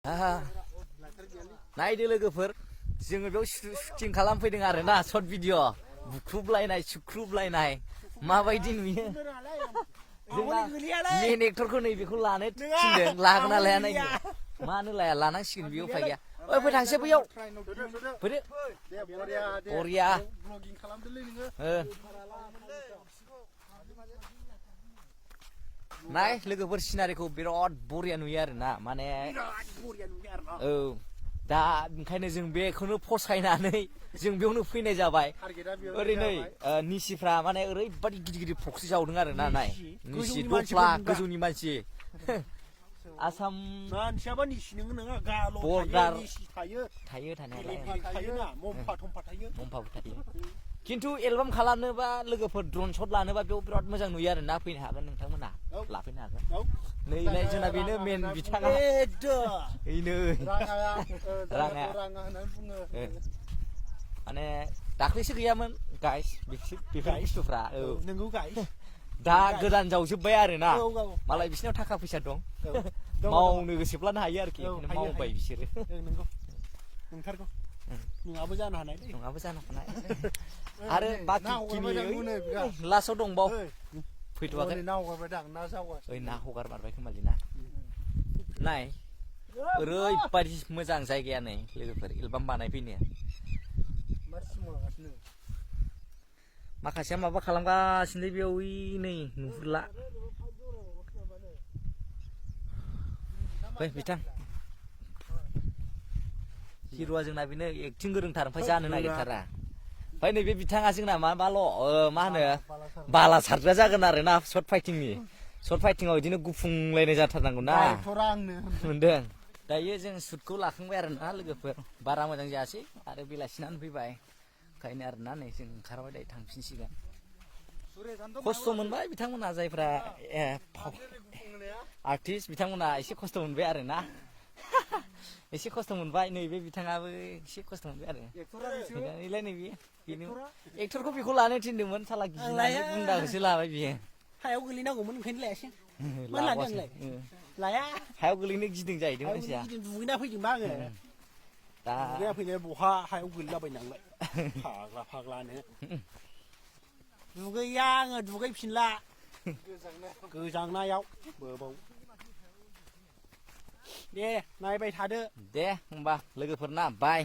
नायदो लोगोफोर जोङो बेयाव शुटिं खालामफैदों आरोना शर्ट भिडिअ बुख्रुबलायनाय सुख्रुबलायनाय माबायदि नुयो जोंना मेन एक्टरखौ नै बेखौ लानो थिनदों लागोन ना लाया नायनो मानो लाया लानांसिगोन बेयाव उफाय गैया ओइ फै थांसै बैयाव फैदो बरिया नाय लोगोफोर सिनारिखौ बिराद बरिया नुयो आरोना माने औ दा ओंखायनो जों बेखौनो फसायनानै जों बेयावनो फैनाय जाबाय ओरै नै निसिफ्रा माने ओरैबायदि गिदिर गिदिर फुख्रि जावदों आरोना नाय निसि दफ्ला गोजौनि मानसि आसाम मानसियाबा निसि नोङा गाल' थायो थानायालाय मम्फा थायो खिन्थु एलबाम खालामनोबा लोगोफोर ड्रन शट लानोबा बेयाव बिराद मोजां नुयो आरोना फैनो हागोन नोंथांमोना लाफैनो हागोन नैलाय जोंना बेनो मेन बिथाङा ओइनै राङा माने दाख्लैसो गैयामोन गाइस बेफोर बुस्थुफ्रा औ नोंगौ गाइस दा गोदान जावजोब्बाय आरोना मालाय बिसिनाव थाखा फैसा दं मावनो गोसोब्लानो हायो आरोखि मावबाय बिसोरो नंगौ नोंथारगौ नङाबो जानो हानाय आरो बाखिखिनि लास्टआव दंबाव फैथ'वाखै ओइ ना हगार मारबाय खोमालै ना नाय ओरैबायदि मोजां जायगाया नै लोगोफोर एलबाम बानायफैनो माखासेया माबा खालामगासिनो बेयाव नै नुहुरला फै बिथां हिर'आ जोंना बेनो एक्टिं गोरोंथार ओमफ्राय जानो नागिरथारा ओमफ्राय नैबे बिथाङा जोंना माबाल' मा होनो बाला सारग्रा जागोन आरोना सर्ट फाइटिंआव बिदिनो गुफुंलायनाय जाथारनांगौ ना मोनदों दायो जों शुटखौ लाखांबाय आरोना लोगोफोर बारा मोजां जायासै आरो बेलासिनानै फैबाय ओंखायनो आरोना नै जों ओंखारबाय दायो थांफिनसिगोन खस्थ' मोनबाय बिथांमोना जायफ्रा आर्टिस्ट बिथांमोना एसे खस्थ' मोनबाय आरोना एसे खस्थ' मोनबाय नैबे बिथाङाबो एसे खस्थ' मोनबाय आरो नैलाय नैबे बेनो एक्टरखौ बेखौ लानो थिनदोंमोन साला गिनानै बुन्दाखौसो लाबाय बियो हायाव गोलैनांगौमोन ओंखायनो लायासै लाया हायाव गोलैनो गिदिं जाहैदों मानसिया दुगैना फैदोंबा आङो दा दुगैना फैनाया बहा हायाव गोलैलाबायनांलाय फाग्लानो दुगैया आङो दुगैफिनला गोजांनायाव बोबाव दे नायबाय थादो दे होमबा लोगोफोर ना बाय